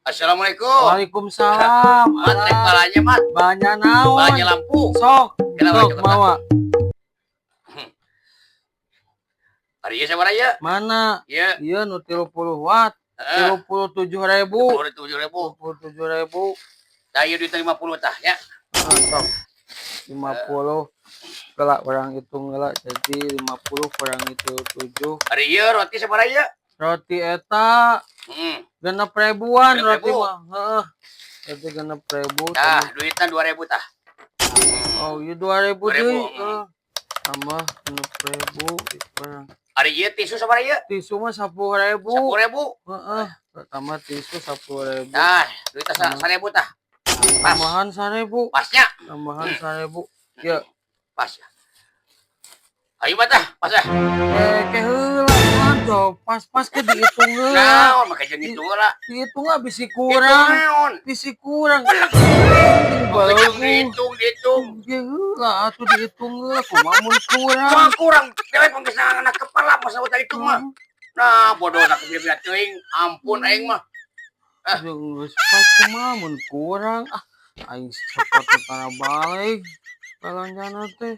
Assalamualaikum. Waalaikumsalam. Mat, rek Alah, balanja, Mat. Banyak naon? Balanja lampu. Sok, Kela sok balanja. Mawa. Ari ieu sabaraha ieu? Mana? Ieu. Iya, nu 30 watt. 37 ribu. 27 ribu. 37 ribu. Tah, ieu duit 50 tah ya. Ah, sok. 50. Kela urang hitung heula, jadi 50 kurang itu 7. Ari ieu roti sabaraha ieu? Roti eta 6 ribuan Genep roti ribu. Mah. Heeh. Roti 6 ribu. Tah, duitna 2000 tah. Oh, iya, 2000 2000, deui. hmm. Heeh. Tambah 6 ribu kurang. Ari ieu tisu sabaraha ieu? Tisu mah 10 ribu. 10 ribu. Heeh. Tambah tisu 10 ribu. Tah, duitna 1000 tah. Pas. Tambahan 1000. Pasnya. Tambahan 1000. Ya. Pas. Ayo, Mat, tah, pas ah. Eh, ke heula mah pas-pas ke dihitung heula. Naon make jeung itu heula. Dihitung ah, bisi Hitung kurang. naon? Bisi kurang. Make jeung dihitung, dihitung. Ge heula atuh, dihitung heula, kumaha mun kurang. Kumaha kurang? Dewek mah geus anak kepala masa udah hitung mah. Nah, bodoh nak bila teuing. Ampun aing mah. Ah. Jeung geus pas, kumaha mun kurang ah. Aing cepot tara balik balanjana teh.